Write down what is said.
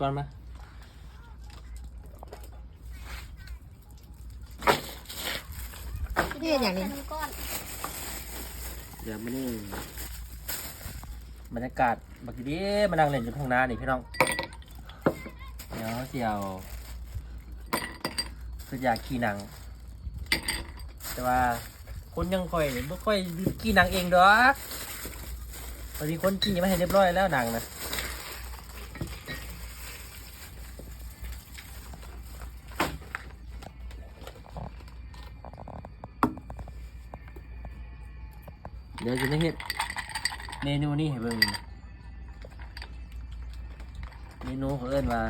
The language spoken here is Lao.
ກ່ອນມາ ເຮັດຫຍັງນີ້? ແລ້ວມື້ນີ້ບັນຍາກາດບັກດີໆ ມານັ່ງຫຼິ້ນຢູ່ທົ່ງນານີ້ພີ່ນ້ອງ. ດຽວເຮົາຊິເອົາ ຄືຢາກຂີ້ໜັງ ແຕ່ວ່າຄົນຢ່າງຂ້ອຍນີ້ບໍ່ຄ່ອຍຂີ້ໜັງເອງດອກ ຂ້ອຍມີຄົນຂີ້ມາໃຫ້ຮຽບຮ້ອຍແລ້ວໜັງນະ. ດຽວຊິມາເຮັດເມນູນີ້ໃຫ້ເບິ່ງ. ເມນູເຂົາເອີ້ນວ່າ